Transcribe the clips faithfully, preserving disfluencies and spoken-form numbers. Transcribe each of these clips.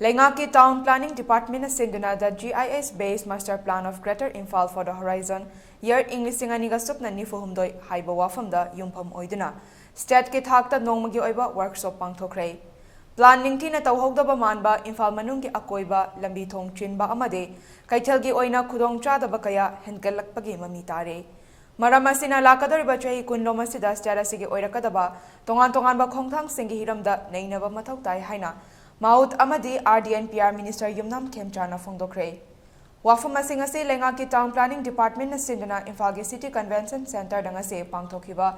ꯂꯩꯉꯥꯛꯀꯤ Town Planning Department ꯅ ꯁꯤꯟꯗꯨꯅ The G I S Based Master Plan of Greater Imphal for the Horizon Year ꯏꯪ ꯂꯤꯁꯤꯡ ꯑꯅꯤꯒ ꯁꯨꯞꯅ ꯅꯤꯐꯨ ꯍꯨꯝꯗꯣꯏ ꯍꯥꯏꯕ ꯋꯥꯐꯝꯗ ꯌꯨꯝꯐꯝ ꯑꯣꯏꯗꯨꯅ state ꯀꯤ ꯊꯥꯛꯇ ꯅꯣꯡꯃꯒꯤ ꯑꯣꯏꯕ workshop ꯄꯥꯡꯊꯣꯛꯈ꯭ꯔꯦ꯫ Plan ꯅꯤꯡꯊꯤꯅ ꯇꯧꯍꯧꯗꯕ ꯃꯥꯟꯕ, ꯏꯝꯐꯥꯜ ꯃꯅꯨꯡꯒꯤ ꯑꯀꯣꯏꯕ ꯂꯝꯕꯤ ꯊꯣꯡ ꯆꯤꯟꯕ ꯑꯃꯗꯤ ꯀꯩꯊꯦꯜꯒꯤ ꯑꯣꯏꯅ ꯈꯨꯗꯣꯡꯆꯥꯗꯕ ꯀꯌꯥ ꯍꯦꯟꯒꯠꯂꯛꯄꯒꯤ ꯃꯃꯤ ꯇꯥꯔꯦ꯫ ꯃꯔꯝ ꯑꯁꯤꯅ ꯂꯥꯛꯀꯗꯧꯔꯤꯕ ꯆꯍꯤ ꯀꯨꯟꯂꯣꯝ ꯑꯁꯤꯗ state ꯑꯁꯤꯒꯤ ꯑꯣꯏꯔꯛꯀꯗꯕ ꯇꯣꯉꯥꯟ ꯇꯣꯉꯥꯟꯕ ꯈꯣꯡꯊꯥꯡꯁꯤꯡꯒꯤ ꯍꯤꯔꯝꯗ ꯅꯩꯅꯕ ꯃꯊꯧ ꯇꯥꯏ ꯍꯥꯏꯅ ꯃꯥꯎꯠ ꯑꯃꯗꯤ R D and P R minister ꯌꯨꯝꯅꯥꯝ ꯈꯦꯝꯆꯥꯅ ꯐꯣꯡꯗꯣꯛꯈ꯭ꯔꯦ꯫ ꯋꯥꯐꯝ ꯑꯁꯤꯡ ꯑꯁꯤ ꯂꯩꯉꯥꯛꯀꯤ Town Planning Department ꯅ ꯁꯤꯟꯗꯨꯅ ꯏꯝꯐꯥꯜꯒꯤ City Convention Centre ꯗ ꯉꯁꯤ ꯄꯥꯡꯊꯣꯛꯈꯤꯕ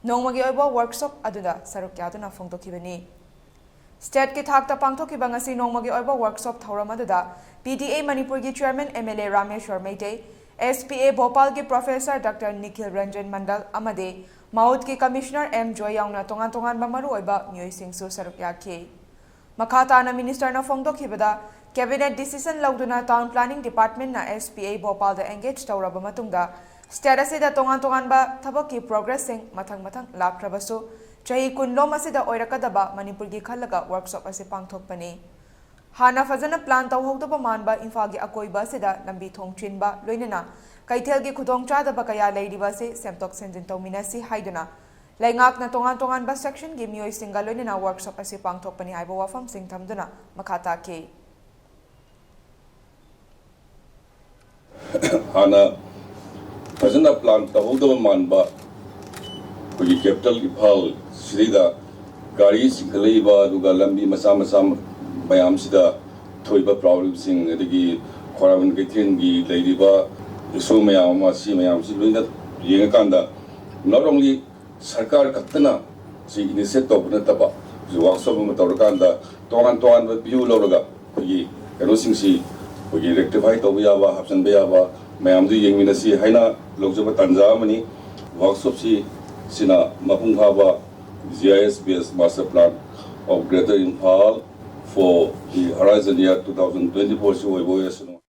ꯅꯣꯡꯃꯒꯤ ꯑꯣꯏꯕ workshop ꯑꯗꯨꯗ ꯁꯔꯨꯛ ꯌꯥꯗꯨꯅ ꯐꯣꯡꯗꯣꯛꯈꯤꯕꯅꯤ꯫ State ꯀꯤ ꯊꯥꯛꯇ ꯄꯥꯡꯊꯣꯛꯈꯤꯕ ꯉꯁꯤ ꯅꯣꯡꯃꯒꯤ ꯑꯣꯏꯕ workshop ꯊꯧꯔꯝ ꯑꯗꯨꯗ P D A ꯃꯅꯤꯄꯨꯔꯒꯤ Chairman M L A ꯔꯥꯃꯦꯁ꯭ꯋꯔ Meitei, S P A ꯚꯣꯄꯥꯜꯒꯤ Professor Doctor Nikhil Ranjan ꯃꯟꯗꯜ ꯑꯃꯗꯤ ꯃꯥꯎꯠꯀꯤ Commissioner M ꯖꯣꯏ ꯌꯥꯎꯅ ꯇꯣꯉꯥꯟ ꯇꯣꯉꯥꯟꯕ ꯃꯔꯨꯑꯣꯏꯕ ꯃꯤꯑꯣꯏꯁꯤꯡꯁꯨ ꯁꯔꯨꯛ ꯌꯥꯈꯤ꯫ ꯃꯈꯥ ꯇꯥꯅ minister ꯅ ꯐꯣꯡꯗꯣꯛꯈꯤꯕꯗ, Cabinet decision ꯂꯧꯗꯨꯅ Town Planning Department ꯅ S P A ꯚꯣꯄꯥꯜꯗ engage ꯇꯧꯔꯕ ꯃꯇꯨꯡꯗ, state ꯑꯁꯤꯗ ꯇꯣꯉꯥꯟ ꯇꯣꯉꯥꯟꯕ ꯊꯕꯛꯀꯤ progress ꯁꯤꯡ ꯃꯊꯪ ꯃꯊꯪ ꯂꯥꯛꯈ꯭ꯔꯕꯁꯨ, ꯆꯍꯤ ꯀꯨꯟꯂꯣꯝ ꯑꯁꯤꯗ ꯑꯣꯏꯔꯛꯀꯗꯕ ꯃꯅꯤꯄꯨꯔꯒꯤ ꯈꯜꯂꯒ workshop ꯑꯁꯤ ꯄꯥꯡꯊꯣꯛꯄꯅꯤ꯫ ꯍꯥꯟꯅ ꯐꯖꯅ plan ꯇꯧꯍꯧꯗꯕ ꯃꯥꯟꯕ ꯏꯝꯐꯥꯜꯒꯤ ꯑꯀꯣꯏꯕ ꯑꯁꯤꯗ ꯂꯝꯕꯤ ꯊꯣꯡ ꯆꯤꯟꯕ, ꯂꯣꯏꯅꯅ ꯀꯩꯊꯦꯜꯒꯤ ꯈꯨꯗꯣꯡꯆꯥꯗꯕ ꯀꯌꯥ ꯂꯩꯔꯤꯕ ꯑꯁꯤ ꯁꯦꯝꯗꯣꯛ ꯁꯦꯝꯖꯤꯟ ꯇꯧꯃꯤꯟꯅꯁꯤ ꯍꯥꯏꯗꯨꯅ ꯂꯩꯉꯥꯛꯅ ꯇꯣꯉꯥꯟ ꯇꯣꯉꯥꯟꯕ section ꯒꯤ ꯃꯤꯑꯣꯏꯁꯤꯡꯒ ꯂꯣꯏꯅꯅ workshop ꯑꯁꯤ ꯄꯥꯡꯊꯣꯛꯄꯅꯤ ꯍꯥꯏꯕ ꯋꯥꯐꯝꯁꯤꯡ ꯊꯝꯗꯨꯅ ꯃꯈꯥ ꯇꯥꯈꯤ꯫ ꯍꯥꯟꯅ ꯐꯖꯅ plan ꯇꯧꯍꯧꯗꯕ ꯃꯥꯟꯕ ꯑꯩꯈꯣꯏꯒꯤ capital ꯏꯝꯐꯥꯜ ꯁꯤꯗꯩꯗ ꯒꯥꯔꯤ ꯆꯤꯡꯈꯠꯂꯛꯏꯕ, ꯑꯗꯨꯒ ꯂꯝꯕꯤ ꯃꯆꯥ ꯃꯆꯥ ꯃꯌꯥꯝꯁꯤꯗ ꯊꯣꯛꯏꯕ problemꯁꯤꯡ, ꯑꯗꯒꯤ ꯈ꯭ꯋꯥꯏꯔꯝꯕꯟ ꯀꯩꯊꯦꯜꯒꯤ ꯂꯩꯔꯤꯕ issue ꯃꯌꯥꯝ ꯑꯃ, ꯁꯤ ꯃꯌꯥꯝꯁꯤ ꯂꯣꯏꯅ ꯌꯦꯡꯉꯀꯥꯟꯗ, not only ꯁꯔꯀꯥꯔ ꯈꯛꯇꯅ ꯁꯤ initiate ꯇꯧꯕ ꯅꯠꯇꯕ, ꯍꯧꯖꯤꯛ workshop ꯑꯃ ꯇꯧꯔꯀꯥꯟꯗ ꯇꯣꯉꯥꯟ ꯇꯣꯉꯥꯟꯕ view ꯂꯧꯔꯒ ꯑꯩꯈꯣꯏꯒꯤ ꯀꯩꯅꯣꯁꯤꯡꯁꯤ ꯑꯩꯈꯣꯏꯒꯤ rectify ꯇꯧꯕ ꯌꯥꯕ, ꯍꯥꯞꯆꯤꯟꯕ ꯌꯥꯕ ꯃꯌꯥꯝꯗꯨ ꯌꯦꯡꯃꯤꯟꯅꯁꯤ ꯍꯥꯏꯅ ꯂꯧꯖꯕ ꯇꯥꯟꯖꯥ ꯑꯃꯅꯤ꯫ Workshopꯁꯤ ꯁꯤꯅ ꯃꯄꯨꯡ ꯐꯥꯕ G I S based Master Plan of Greater Imphal for the Horizon Year two thousand twenty-four ꯁꯤ ꯑꯣꯏꯕ ꯑꯣꯏꯔꯁꯅꯨ꯫